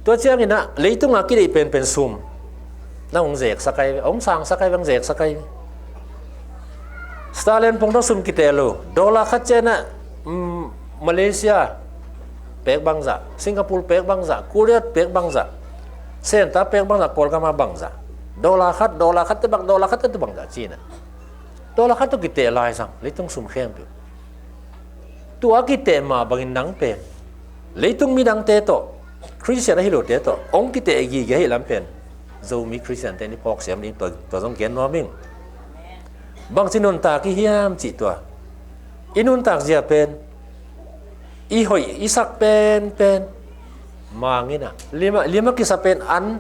Tua ciangin ah leitungah kideih penpen sum na hong zeksak ahi ve, hong sangsak ahi ve, hong zeksak ahi ve. Starlink pongtawh sum kiteh lo, dollar khat ciangin ah, mm, Malaysia pek bangzah, Singapore pek bangzah, Korea pek bangzah, Senta pek bangzah, Kawlgam ah bangzah. Dollar khat, dollar khat te bang, dollar khat te bangzah ci-in ah. Dollar khat tawh kiteh lai zang, leitung sum khempeuh. Tua kiteh mah bangin nang pen leitung midangte tawh, Khristian ahi lote tawh hong kiteh gige ahih lam pen Zomi Khristiante in i phawk siam ding, tua, tua zong gen nuam ing. Bangci nuntak i hiam cih tua, i nuntak zia pen, i hoih i sak penpen mang in ah, lim a, lim a kisa pen an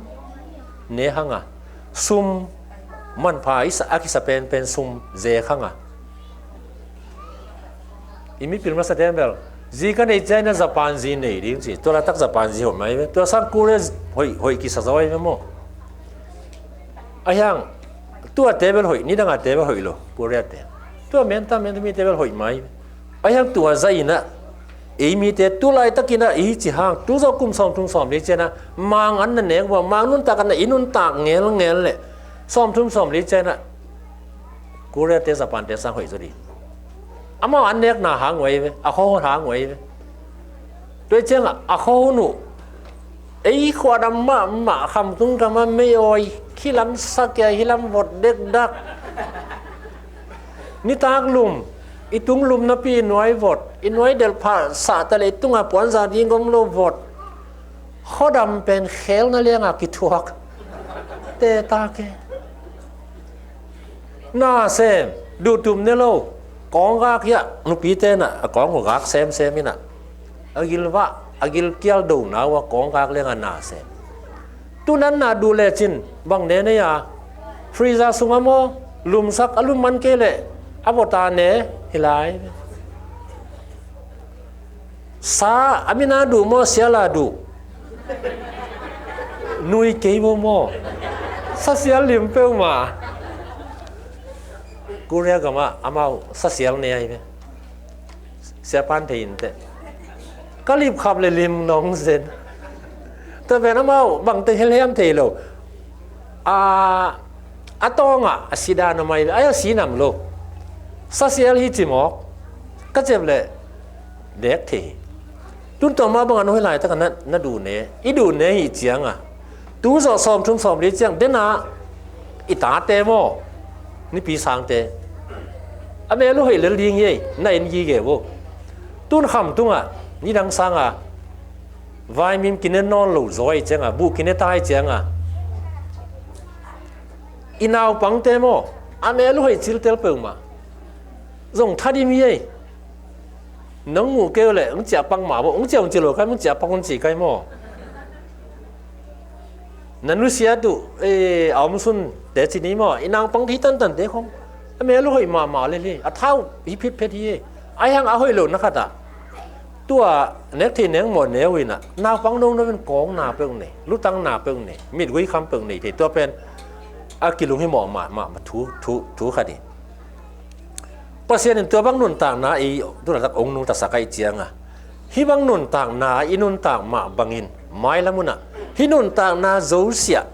ne hang a, sum manpha i sa, a kisa penpen sum zek hang a. I mipil masa te bel, zi ka neih ciangin ah Japan zi nei ding ci. Tua laitak Japan zi hoih mai ve. Tua sang Korea hoih, hoih kisa zaw ahi ve maw? Ahi hang, tua te bel hoih, nidang a te bel hoih lo, Korea te. Tua menta, menta mite bel hoih mai ve. Ahi hang tua zah in ah, ei mite tu laitakin ah i hi ci hang, tu zawh kum sawmthum sawmli ciangin ah mang an na nek uh a, mang nuntak an na, i nuntak ngelngel leh sawmthum sawmli ciangin ah Korea te, Japan te sang hoih zaw ding. Amau an nekna hang uh ahi ve, a khuahun hang uh ahi ve. Tua ciangah a khuahun uh, ei khuadam mahmah, Khamtung gam ah mei awi, hih lam sakia, hih lam vot dekdak. Nitak lum, i tung lum napi i nuai vot, i nuai delh phah sah ta leh i tungah puanza ding om lo vot. Khuadam pen khelna lianga kithuak. Te ta ke. Na sem, duhtum ne lo. Kawng gak hiah, nupite in ah a kawng uh gak semsem in ah, a gil vah, a gil kial dona uh a kawng gak lianga na sem. Tu nan na duh lecin bang ne nei a, freezer sungah maw, lumsak, a lum man kei leh a vota ne hi lai. Sa a mina duh maw, siala duh? Nui kei maw maw? Sa sial lim peuhmah. Korea gamah amau sa sial ne ahi ve. Siapan thei inteh. Ka lipkhap le lim nong zen. Tua pen amau bangte helhiam thei lo. A, a tawngah a sidan a mai ve. Ai a sinam lo. Sa sial hi cimawk. Ka cep le dek thei hi. Tun tua mah bangah nong hi laitakah na, na duh ne, i duh ne hi cianga, tu zawh sawmthum sawmli ciang dena i tate maw, nipi sangte, a mel uh hoih lel ding hi ei, na en gige vo. Tun Khamtungah nidang sanga vaimim kine nawn lo zaw hi cianga, buh kine ta hi cianga, i naupangte maw, a mel uh hoih ciltel peuhmah. Zong thadim hi ei. Nong muh kei uh leh hong ciah pak mah vo, hong ciah hong ci lo kai, hong ciah pak hong ci kai maw? Na nusiat uh, eh, a omsun te ci ni maw? I naupang hi tantante khong a mel uh hoih mahmah lel hi, a thau hi phitphet hi ei. Ahi hang a hoih lohna khatah tua nek thei neng mawh neu inah naupang nono in kawng na peuh nei, lutang na peuh nei, mitgui kham peuh nei thei, tua pen a kilung hi mawh mahmah thu, thu, thu khat hi. Pasian in tua bang nuntakna ei tu laitak hong nungtasak ahih cianga, hih bang nuntakna i nuntak mah bangin mailam hunah hih nuntakna zosiah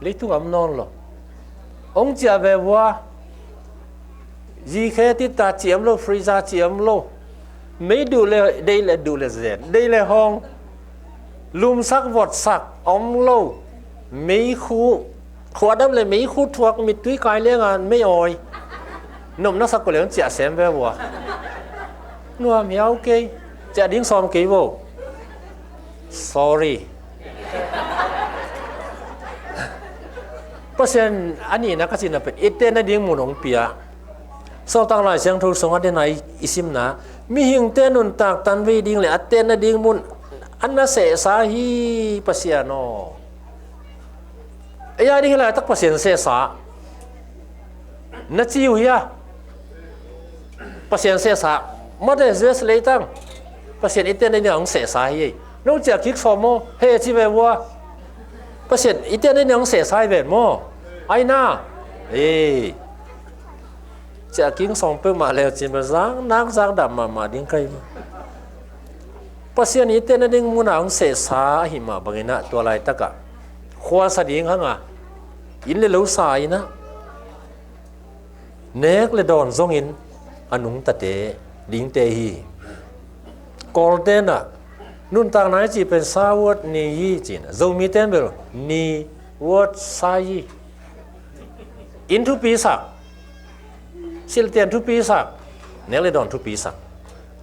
leitung a om nawn lo. Hong ciah ve vua, zikhe tita cih om lo, freezer cih om lo. Mei duh le deih le duh le zen, deih le hawng. Lumsak votsak om lo. Meikhu, khuadam le meikhu thuak, mittui kai lenga mei awi. Nopna sak ko leng ciah sem ve vua. Nuam hiau kei. Ciah ding sawm kei vo. Sorry. Pasian a nihna ka cihna pen i tenna ding mun hong pia. Sawltak Lai Siangtho sungah dena i, i simna, mihingte nuntak tanvei ding le a tenna ding mun a na sehsa hi, Pasian aw. Ei a ding hi laitak Pasian sehsa na ci uh hia? Pasian sehsa mate, J S leitang. Pasian i tenna ding hong sehsa hi ei. No ciah kik sawm maw, he ci ve vua. Pasian i tenna ding hong sehsa hi ven maw. Aina. Ei. Ciah kik sawm peuhmah leu cin bel zak nak zak dam mahmah ding ka hi. Pasian i tenna ding muna hong sehsa ahih mah bangin ah tua laitakah khuasa ding hanga, inn le lo sa in ah, nek le dawn zongin a nungtate dingte hi. Kawlten ah nuntakna i cih pen sa word ni hi ci-in ah, Zomiten bel ni word sa hi. Inn thupi sak, silhten thupi sak, nek le dawn thupi sak.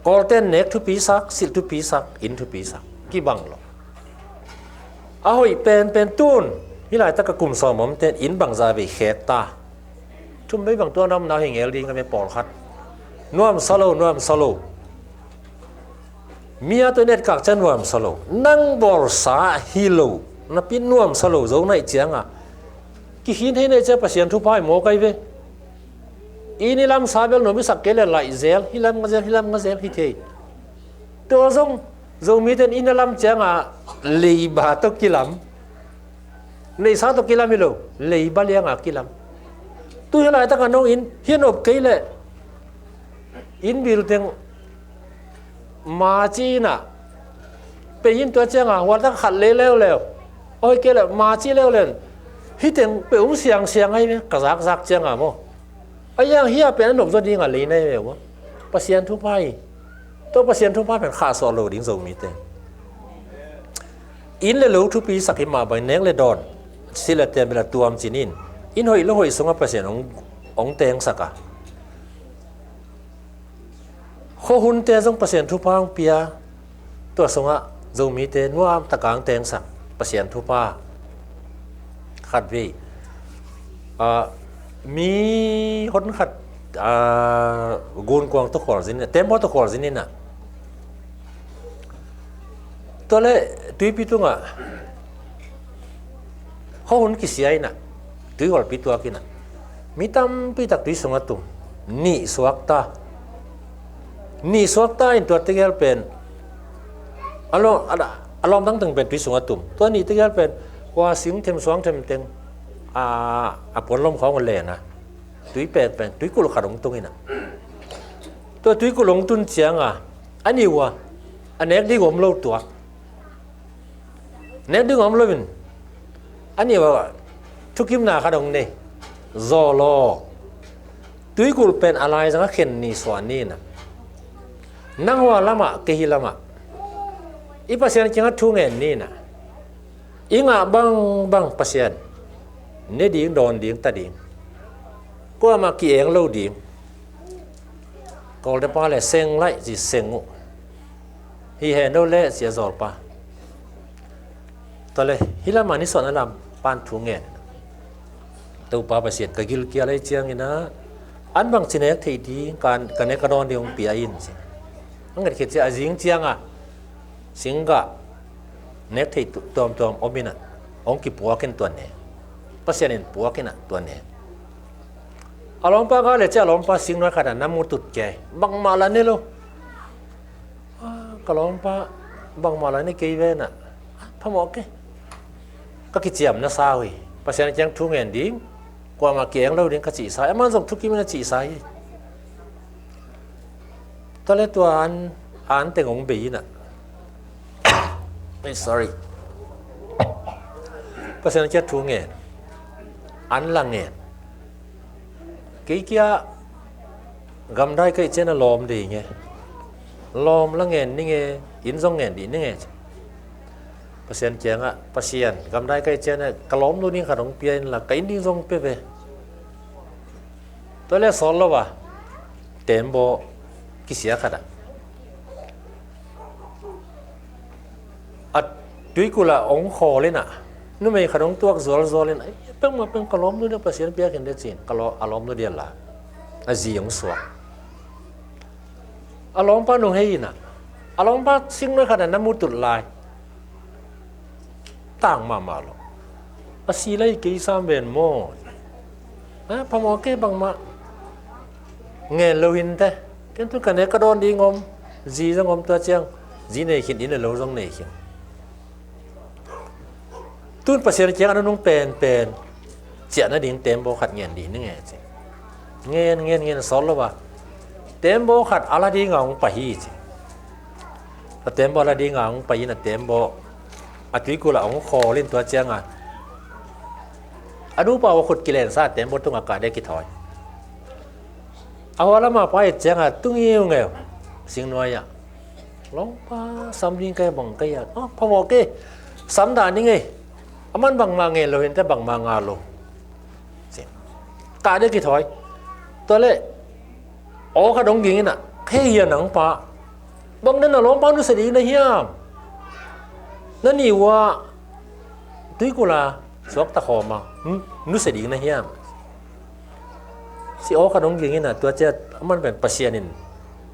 Kawlten nek thupi sak, silh thupi sak, inn thupi sak. Kibang lo. A hoih penpen tun hih laitak a kum sawm omten inn bangza vei khet ta. Thum vei bang tua na omna hi ngel ding a ve pawlkhat. Nuamsa lo, nuamsa lo. Mi a tua i netkak ciang nuamsa lo. Nang bawlsa hi lo napi nuamsa lo zo na hih cianga, kikhin thei na hih ciang Pasian thupha hi maw kai ve. Inn i lamsa bel nuam i sak kei le laih zel, hih lam nga zel, hih lam nga zel hi thei. Tua zong Zomite in inn a lam cianga leiba tawh kilam. Neihsa tawh kilam hi lo, leiba lianga kilam. Tu hi laitaka no inn hi a nop kei leh inn bil teng maci in ah pei in tua cianga hualtak khat lei leuleu. Ahi kei leh maci leuleu. Hih teng pei hong siangsiang ahi ve, ka zakzak cianga maw. A iang hi a pen a nop zaw dinga lei na hi ve ua. Pasian thupha hi. Tua Pasian thupha pen khahsuah lo ding Zomite. Inn le lo thupi sak hi mah bang nek le dawn, silh le ten bel a tuam cin in, inn hoih lo hoih sungah Pasian hong, hong tengsak a. Khuahunte zong Pasian thupha hong pia, tua sungah Zomite nuamtaka hong tengsak Pasian thupha. Khatvei a, mi hon khat a, gunkuang tawh khualzin, tembaw tawh khualzin in ah, tua le tuipi tungah khuahun kisia in ah, tuihualpi tuak in ah, mi tampi tak tui sungah tum, nih suakta. Nih suakta in tua tegel pen a lawm, a, a lawm dangteng pen tui sungah tum. Tua nih tegel pen kua sing them suang them teng a, a puan lawm khawng a len a, tui pekpek, tuikulh khat hong tung in ah, tua tuikulh hong tun cianga a nih uh a, a nek ding om lo tuak. Nek ding om loin a nih uh a thukimna khat hong nei. Zawl aw, tuikulh pen a laizang a khen ni suah ni in ah, nang hua lamah kei hih lamah i Pasian kiangah thu ngen ni in ah, i ngah bangbang Pasian ne ding, dawn ding, ta ding, kuamah ki-eng lo ding. Kawlte pa le seng laih ci, seng uh. Hi hen lo le ci a zawlpa. Tua le hih lamah nisuahna lam pan thu ngen. Topa Pasian, ka gilkial ahi ciangin ah an bangci nek theih ding, ka, ka nek ka dawn ding hong pia in ci. A nget khit ciang a zing cianga singgah nek theih tu-, tuamtuam om in ah hong kipuak in tua ne. Pasian in puak in ah tua ne. A lawmpa ka le ciah, a lawmpa singnuai khatah na mutut kei, bangmah la ne lo. Ah, ka lawmpa bangmah la ne kei ve in ah, phamawh kei. Ka kiciamna sa uh hi. Pasian kiang thu ngen ding, kuamah ki-eng lo ding ka cihsa, aman zong thukim in a cihsa hi. Tua le tua an, an teng hong bei in ah. Ei, sorry. Pasian kiang thu ngen. An la ngen. Kei kia gamdai kei cian a lawm dei nge. Lawm la ngen ni nge, inn zong ngen dih ni nge. Pasian kiangah, Pasian, gamdai ka hih ciangin ka lawmnu ding khat hong pia inla, ka inn ding zong pia ve. Tua leh sawt lo a, tembaw kisia khat ah, a tuikulh ah hong khawl in ah, numei khat hong tuak zualzual in ah, "Pengmah peng ka lawmnu ding Pasian pia khin de," ci-in ka law-, a lawmnu ding a la, a zi hong suak. A lawmpa nung hei in ah, a lawmpa singnuai khat ah na mutut lai. Tang mahmah lo. A si lai kei sam ven maw. Ha, phamawh kei, bangmah ngen lo hi inteh. Ken tu ka ne ka dawn ding om. Zi zong om, tua ciang zi nei khin, inn le lo zong nei khin. Tun Pasian kiangah nunung penpen ciah nading tembaw khat ngen dih ning e, ci. Ngen, ngen, ngen sawt lo a, tembaw khat a la ding a hong pai hi, ci. A tembaw a la ding a hong pai in ah, tembaw a tuikulh ah hong khawl in, tua ciangin a nupa uh a khut kilensa, tembaw tungah kah ding a kithawi. A hua lamah pai ciangin tu ngeungeu singnuai ah, "Lawmpa, sam ding ka hi, bang ka hi a?" "Ah, phamawh kei, sam dah ning e. Aman bangmah ngen lo hi inteh, bangmah ngah lo," ci. Kah ding a kithawi. Tua leh aw khat hong ging in ah, "Kei hi a, nang pa. Bang na, na lawmpa nusia ding na hiam? Na nih uh a tuikulh ah suakta khawm a, hmm, nusia ding na hiam?" Ci aw khat hong ging in ah, tua ciang aman pen Pasian in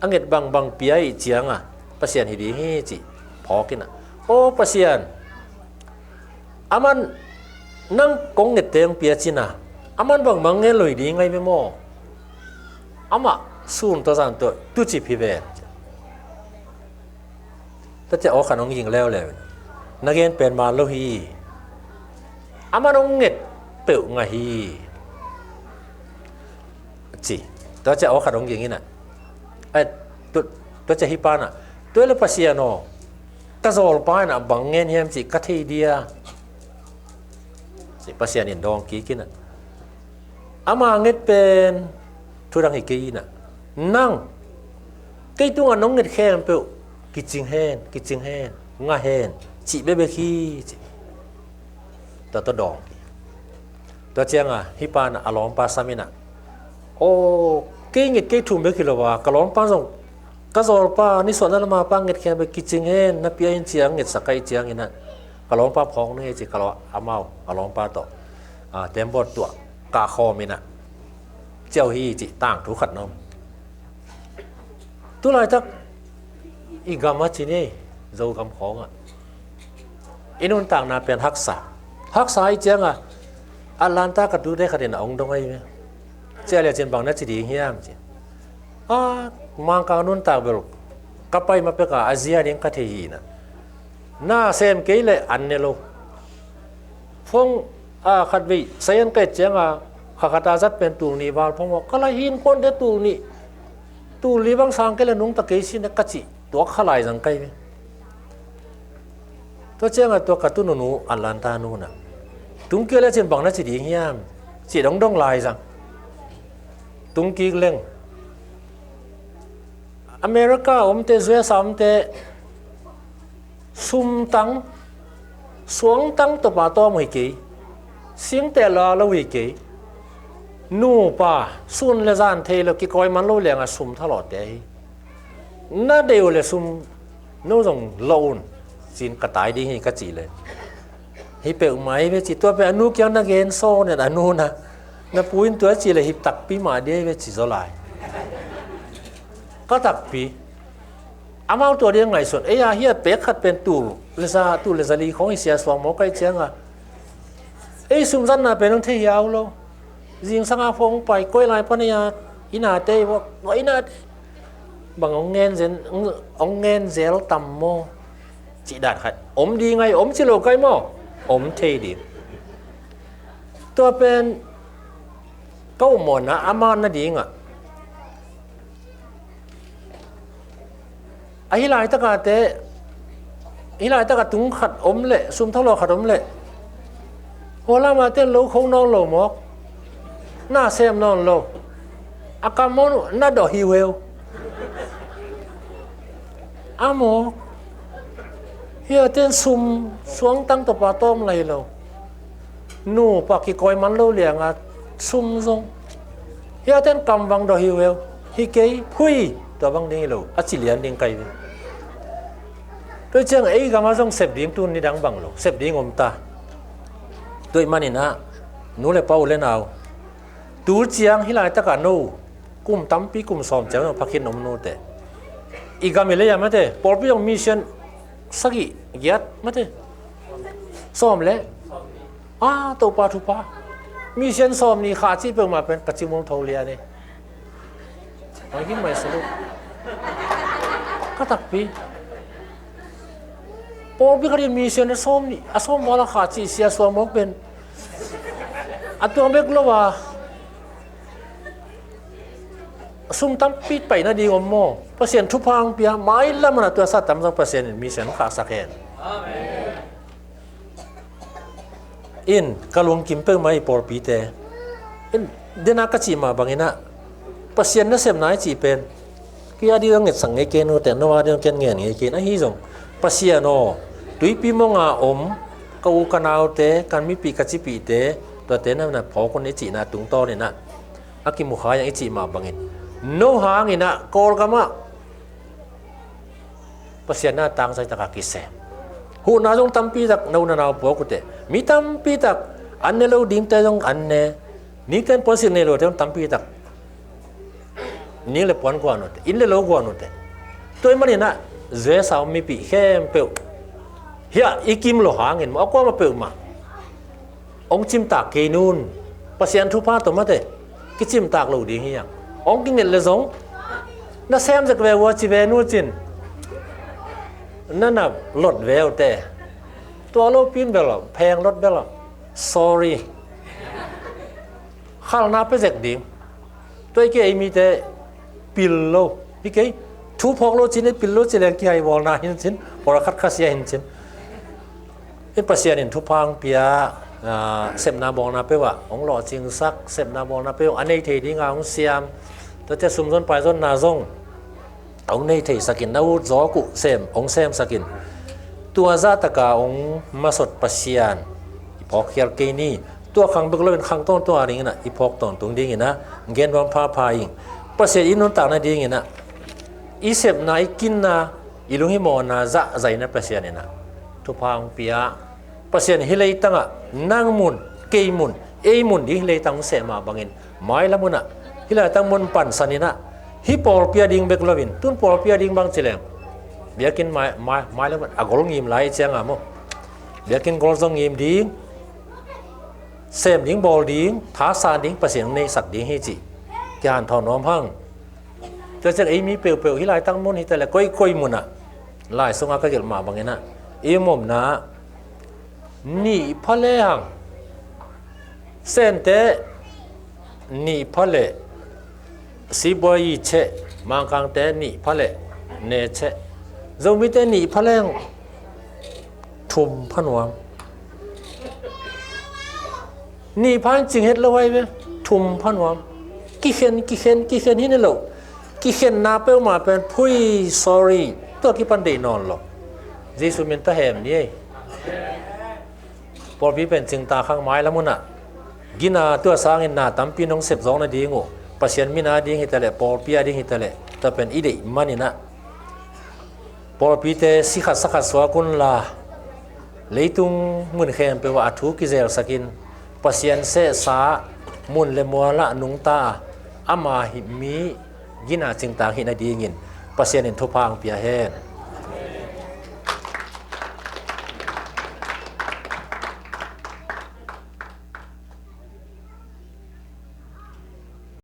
a nget bangbang pia ahih ciangin Pasian hi ding hi, ci phawk in ah, "Aw Pasian, aman nang kong ngette hong pia cin a, aman bangmah ngen lo hi ding ahi ve maw? Amah sun tawh zan tawh tucip hi ven." Tua ciang aw khat hong ging leuleu in, "Na gen pen man lo hi. Aman hong nget peuh ngah hi," ci. Tua ciang aw khat hong ging in ah, "Ai, tu, tua ciang hih pa in ah, 'Tua leh Pasian aw, ka zawlpa in ah bang ngen hiam cih ka thei dia?' ci. Pasian in dawng kik in ah, 'Ama nget pen thu dang hi kei in ah, nang, kei tungah nong nget khempeuh kicing hen, kicing hen, ngah hen,' cih bekbek hi," ci. Tua tawh dawng kik. Tua ciangin hih pa in ah a lawmpa sam in ah, "Aw, kei nget kei thum bek hi lo a, ka lawmpa zong, ka zawlpa, nisuahna lama pa nget khempeuh kicing hen, na pia in," ci-a ngetsak ahih ciangin ah, "Ka lawmpa phawk ning e," ci. Ka law-, amau a lawmpa tawh, a, tembaw tuah kah khawm in ah, "Ciah uh hi," ci, tangthu khat na om. Tu laitak i gam ah ci ni, Zogam khawngah i nuntakna pen haksa. Haksa ahih ciangin Atlanta ka tute khat in ah hong dong ahi ve. "Ciah leh," ci-in, "bang na ci ding hiam?" ci. "A, Mangkang nuntak bel ka pai ma pek a, a zia ding ka thei hi in ah, na sem kei leh an ne lo. Phone, a, khatvei sayan ka et ciangin kha khat a zat pen tul nih val phone maw, ka la hin kuan de tul nih, tul li bang sang kei leh nungta kei sin e," ka cih tuak kha lai zang ka hi ve. Tua ciangin tua ka tu nunu Atlanta nu in ah, "Tung kik leh," ci-in, "bang na ci ding hiam?" cih dong dong lai zang. Tung kik leng, America a omte, U S A a omte, sumtang, suangtang tawh pa tawm uh hi kei, singteh la lo hi kei, nupa, sun le zan thei lo, kikawi man lo leng a sum thalawhte hi. Na deih uh leh sum no zong lawh un, ci-in ka tai ding hi, ka cih leh, "Hi peuhmah hi ve," ci. Tua pen a nu kiang na gen sawn in, a nu in ah, "Na pu in tua cih leh hi takpi mah ding hi ve," ci zaw lai. Ka takpi. Amau tua ding ngaihsun. Ei a, hih a pek khat pen tul le za, tul le za li khawng hi sia suang maw, ka hih ciangin, "Ei sum zatna pen hong thei hiau lo. Zingsang a phone hong pai, koi lai pan ei a, inn ate hi maw, inn ate bang hong ngen zen, hong ngen zel tam maw?" cih dan khat. "Om ding ahi, om ci lo ka hi maw? Om thei ding." Tua pen ka upmawhna, ama na dingah, a hih laitak a te, hih laitak a tung khat om leh, sum thalawh khat om leh, hua lam a ten lo kho nawn lo mawk, na sem nawn lo, a kam mawn uh na dawh hiuhiu. A mawk. Hiaten sum suangtang tawh pa tawm lai lo. Nu pa kikawi man lo lianga sum zong. Hiaten kamvang dawh hi uh eu. Hi kei phui tua bang ding hi lo. A ci lian ding kai ve. Tua ciang ei gama zong sep ding tun nidang bang lo. Sep ding om ta. Tua ih maninah nu le pa u le nau. Tu ciang hi laitakah no. Kum tampi kum sawm ciang zong phakhin om nute. I gam i lei a mate. Pawlpi zong mission sagih giat mate. Sawm le a Topa thupha. Mission sawm ni kha cih peuhmah pen ka cimul tho lian e. Mai gin mai salu. Ka takpi. Pawlpi khatin mission a sawm ni a sawm wala kha cih sia suam mawk pen. A tuang bek lo a. Sum tampi paina ding om maw? Pasian thupha hong pia, mailam a na tua sa tam zong Pasian in mission khahsak hen. In ka lungkim peuhmah i pawlpite. In dena ka cih mah banginah Pasian nasepna i cih pen. Kei a ding dong ngetsak ngei kei nute, no a ding dong ken ngen ngei kei. Ahi zong Pasian aw, tuipi monga om ka u ka naute, kan mipih ka cipihte, tuate na na phawk un i cihna tungtawninah a kimukhai ang i cih mah bangin no hanginah Kawlgamah Pasian na tangzai taka kisem. Huhna zong tampi tak no na nau puak uhte. Mi tampi tak an ne lo dingte zong an ne. Ningten puansilh nei lote zong tampi tak ning le puan guan uhte, inn le lo guan uhte. Tua ih maninah zuesa om mipi khempeuh hiah i kim lo hangin maw a kuamah peuhmah hong cimtak kei nun. Pasian thupha tawh mate kicimtak lo ding hi ang. Hong kinget le zong na sem zek ve ua ci ve nu cin. Na na lot ve uhte. Tua lo pin bel pheng lot bel sorry. Khalna pe zek ding. Tua i kei ei mite pil lo hi kei. Thu phawk lo cin i pil lo ci leng kihaibawlna hin cin. Pawlkhat khasia hin cin. In Pasian in thupha hong pia, ah, sepna bawlna peuh ah hong lawhcingsak, sepna bawlna peuh a nei thei dinga hong siam. Tuate sumzon paizonna zong hong nei theisakin, na ut zawk uh sem hong semsakin. Tua zahtaka hong masot Pasian i phawkkhial kei ni. Tua khang bek loin khang tawntung a dinginah i phawk tawntung dinginah gen nuam phapha ing. Pasian i nuntakna dinginah i sepna, i kinna, i lunghimawhna zahzaina Pasian inah thupha hong pia. Pasian hi leitangah nang mun, kei mun, ei mun ding hi leitang hong seh mah bangin mailam unah hi laitang mun pansaninah hi pawlpi a ding bek loin tun pawlpi a ding bang ci leng biakinn mai, mai, mailam un a gol ngim lai i cianga maw? Biakinn gol zong ngim ding, sem ding, bawl ding, thasan ding, Pasian hong neisak ding hi cih kihanthawn nuam hang. Tua ciang ei mi peuhpeuh hi laitang mun hi ta le koikoi munah lai sunga ka gelh mah banginah i mawmna nih pha le hang. Sente nih pha le sibuai i cheh, Mangkangte nih pha le ne cheh, Zomite nih pha le hang thum pha nuam. Nih pha in cing het lo hai ve. Thum pha nuam. Kikhen, kikhen, kikhen hi ne lo. Kikhenna peuhmah pen phui, sorry. Tua kipan deih nawn lo. Jesu min ta hem ni ei. Pawlpi pen cingta khang mailam unah gina tua sangin na tampi nong sep zawk nading uh Pasian mina ding hi ta leh pawlpi a ding hi ta leh tua pen i deih maninah pawlpite sikhat sakhat suak unla leitung mun khempeuh ah a thu kizelsakin Pasian sehsa mun le mualah nungta a ama hi mi gina cingta hih nadingin Pasian in thupha ang pia hen.